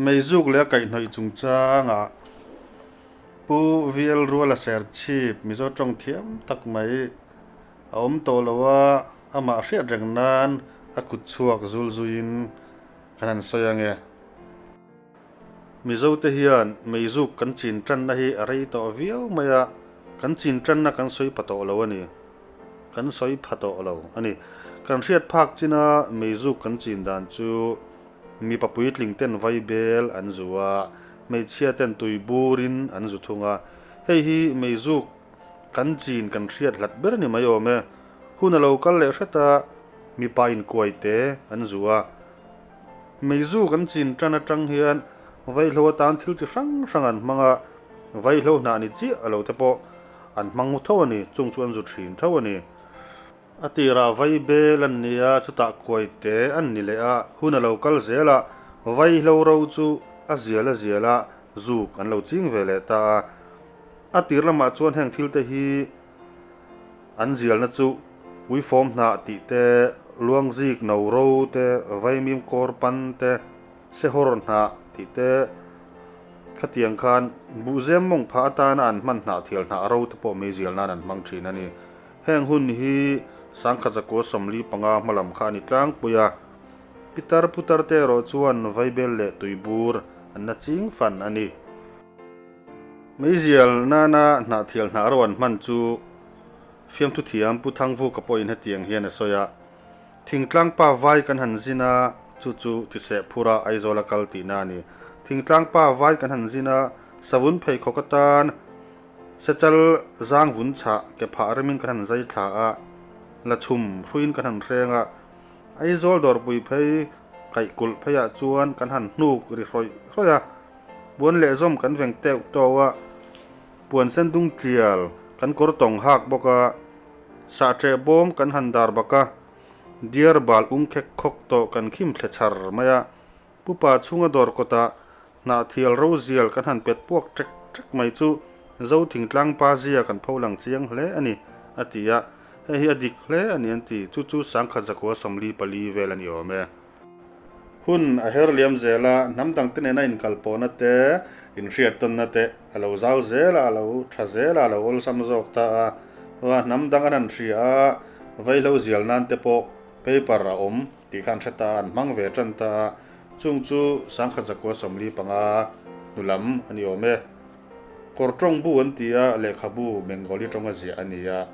Meizuk leh a kaihhnawih chungchangah Pu VL Ruala Serchhip Mizo tawng thiam tak mai a awm tawh lo a, amah hriat reng nan a kut chhuak zul zuiin kan han sawi ange. Mizote hian meizuk kan chin tanna hi a rei tawh viau mai a, kan chin tanna kan sawi pha tawh lo a ni. Kan sawi pha tawh lo a ni. Kan hriat phak china meizuk kan chin dan chu mipa puitling ten vaibel an zu a, hmeichhia ten tui burin an zu thung a. Hei hi meizuk kan chin kan hriat hlat ber a ni mai awm e. Hun a lo kal leh hret a, mipa inkuai te an zu a. Meizu kan chin tan atang hian vaihlo atan thil chi hrang hrang an hmang a, vaihlo hnah ni chiah a lo te pawh an hmang tho a ni, chung chu an zu thin tho a ni. A tirah vai bel an ni a, chutah kuai te an ni leh a, hun a lo kal zel a, vaihlo ro chu a zial a zial a, zuk an lo ching ve leh ta a. A tir lamah chuan heng thil te hi An zialna chu uifawm hnah tih te, luangzik no ro te, vaimim kawr pan te, sehawr hnah tih te, khatiang khan buhzem mawng phah atana an hman hnah thial hnah ro te pawh meizial nan an hmang thin a ni. Heng hun hi sangkhat zakua 45 hma lam kha a ni tlangpui a. Pitar putar te erawh chuan vaibel leh tuibur an la ching fan a ni. Meizial nana hnahthial hnah ro an hman chu fiamthu thiam Pu Thangvuka pawhin hetiang hian a sawi a, Thingtlang pa vai kan han zin a, chu chu tiseh phura Aizawl a kal tihna a ni. Thingtlang pa vai kan han zin a, savun pheikhawk atan sechal zang vun chhah ke phah remin kan han zai thla a, la chhum hruiin kan han hreng a, Aizawl dawrpui phei kaih kulh pheiah chuan kan han hnuk ri hrawih hrawih a. Puan leh zawm kan veng teuh tawh a, puan sen dung tial kan kawr tawng hak bawk a, sahṭeh bawm kan han dar bak a, diar bal ung khek khawk tawh kan khim thle chhar mai a, pupa chhunga dawr kawtah hnahthial ro zial kan han pet puak ṭek ṭek mai chu Zo thingtlang pa zia kan pho lang chiang hle a ni, a ti a, hei hi a dik hle a ni an ti, chu chu 1944 vel a ni awm e. Hun a her liam zel a, hnam dangte nena inkalpawhna te, inhriattawnna te a lo zau zel a, a lo tha zel a, a lo awlsam zawk ta a. Va hnam dang an han hria a, vaihlo zial nan te pawh paper a awm tih kha an hre ta a, an hmang ve tan ta a. Chung chu 1945 hnu lam a ni awm e. Kawr tawng bu an ti a, lehkhabu Bengali tawnga ziah a ni a.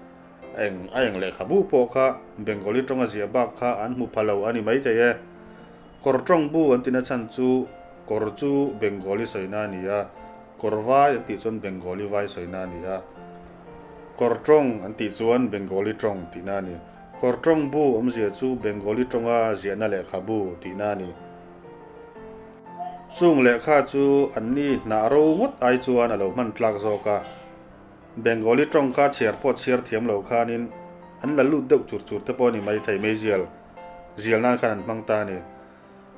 Eng a eng lehkhabu pawh kha Bengali tawnga ziah bak kha an hmu pha lo a ni maithei e. Kawr tawng bu an tina chhan chu kawr chu Bengali sawina a ni a, kawr vai an tih chuan Bengali vai sawina a ni a, kawr tawng an tih chuan Bengali tawng tihna a ni. Kawr tawng bu awmzia chu Bengali tawnga ziahna lehkhabu tihna a ni. Chung lehkha chu anni hnah ro ngawt ai chuan a lo hman tlak zawk a. Bengali tawng kha chhiar pawh chhiar thiam lo khanin an la lut deuh chur chur te pawh a ni mai thei meizial zial nan khan an hmang ta a ni.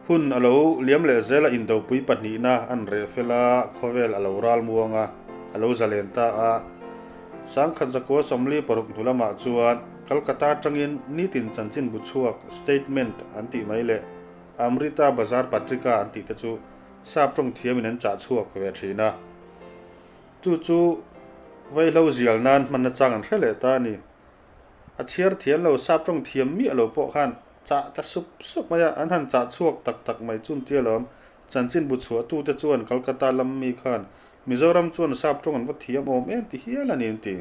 Hun a lo liam leh zel a indopui pahnihna an reh fel a, khawvel a lo ral muang a, a lo zalen ta a. 1946 hnu lamah chuan Calcutta atangin nitin chanchin bu chhuak statement an tih mai leh Amrita Bazar Patrika an tih te chu sap tawng thiamin an chah chhuak ve thin a. Chu chu vaihlo zial nan hmanna chang an hre leh ta a ni. A chhiar thiam lo, sap tawng thiam miah lo pawh khan chah ta sup sup mai a, an han chah chhuak tak tak mai chun tia lawm. Chanchin bu chhuahtute chuan Calcutta lam mi khan Mizoram chuan sap tawng an va thiam awm em ti hial a ni an ti.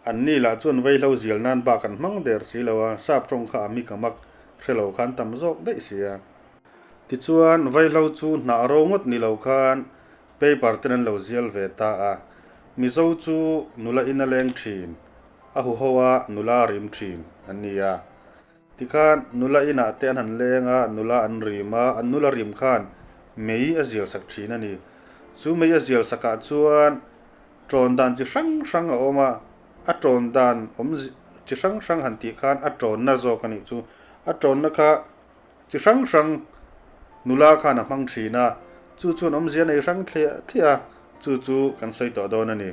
Anni lah chuan vaihlo zial nan bak an hmang der si lo a, sap tawng kha a mik a mak hre lo khan tam zawk daih si a. Tichuan vaihlo chu hnah ro ngawt ni lo khan Paper ten an lo zial ve ta a, Mizo chu nula in a leng thin, a huho a nula a rim thin an ni a. Tikhan nula inah te an han leng a, nula an rim a, an nula rim khan mei a zial sak thin a ni. Chu mei a zial sakah chuan tawn dan chi hrang hrang a awm a, a tawn dan awm chi hrang hrang han tih khan a tawnna zawk a nih chu. A tawnna kha Chi hrang hrang nula khan a hmang thin a, chu chuan awmzia nei hrang thliah thliah a, chu chu kan sawi tawh dawn a ni.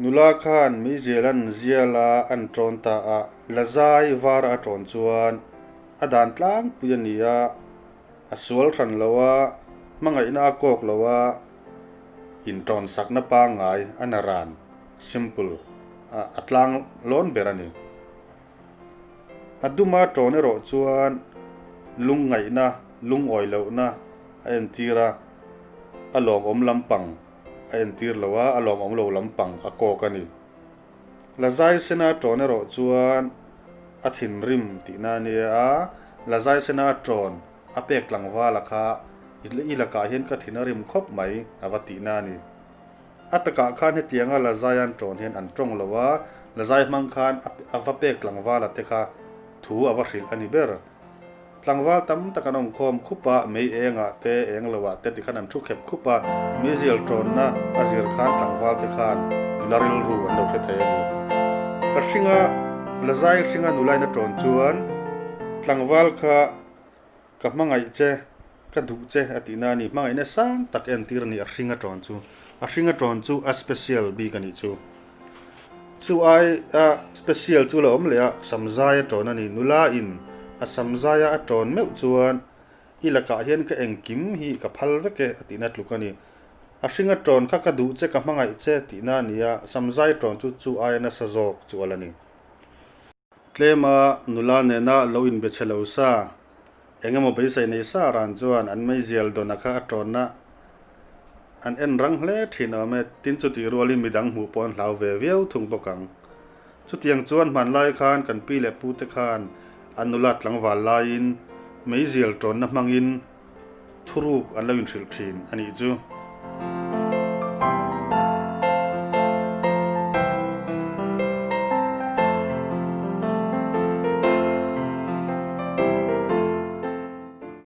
Nula khan meizial an zial a, an tawn ta a, la zai var a tawn chuan a dan tlangpui a ni a, A sual hran lo a, hmangaihna a kawk lo a, inṭawnsakna pangngai a na ran, simple, a a tlang lawn ber a ni. A duma ṭawn erawh chuan lungngaihna, lungawi lohna a entir a, a lawmawm lampang a entir lo a, a lawmawm lo lampang a kawk a ni. Lazai sena ṭawn erawh chuan a thinrim tihna a nia a, Lazai sena a ṭawn a pek tlangvala kha i lakah hian ka thin a rim khawp mai a va tihna a ni. A takah khan hetianga Lazai an ṭawn hian an ṭawng lo a, Lazai hmang khan a va pek tlangvala te kha thu a va hrilh a ni ber. Tlangval tam tak an awm khawm khup a, mei engah te, eng loah te tikhan an thu khep khup a, meizial tawnna a zir khan tlangval te khan nula rilru an lo hre thei a ni. Ka hringa Lazai hringa nulain a tawn chuan tlangval kha ka hmangaih che, ka duh che a tihna a ni. Hmangaihna sang tak entir a ni a hringa tawn chu. A hringa tawn chu a special bik a nih chu. Chu ai a special chu la awm leh a, samzai a tawn a ni. Nula in a samzai a a tawn meuh chuan i lakah hian ka engkim hi ka phal vek e a tihna tluk a ni. A hringa tawn kha ka duh che ka hmangaih che tihna a ni a, samzai tawn chu chu aia nasa zawk chu a la ni. Tlema nula nena lo inbe che lo sa, eng emaw beisei nei sa ran chuan an meizial dawna kha a tawnna an en rang hle thin awm e, tin chutih rualin midang hmuh pawh an hlau ve viau thung bawk ang. Chutiang chuan hmanlai khan kan pi leh pute khan an nula tlangval laiin meizial tawnna hmangin thuruk an lo inhrilh thin a nih chu.